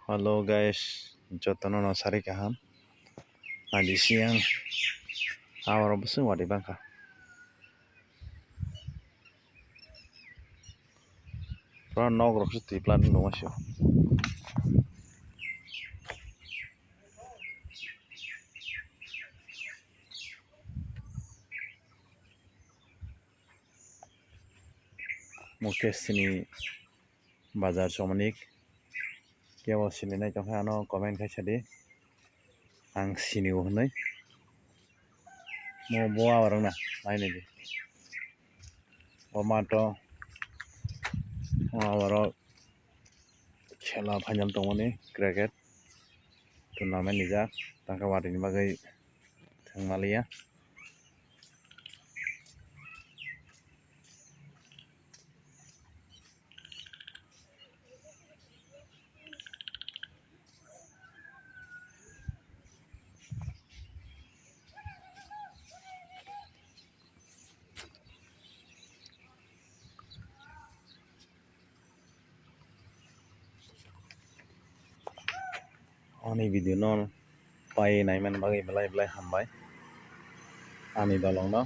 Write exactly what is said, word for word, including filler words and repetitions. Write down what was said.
Hello guys, jotono no sari kaham. Naidi siyang, aoro bwswk watwi bangkha. Pura nok rok se twi plan wng tongma sio. Mukesh ni bazar Somanik. Kebo sini nai tongkha ano comment khai sadi. Ang sini o hwnwi. Mo bo awarok na nai nai di. O mato o awarok khela final tongmani cricket tournament nijak tangka watwi ni bagwi thwng maliya. Ani video no pai naimani bagwi belai belai hambai. Ani dolong no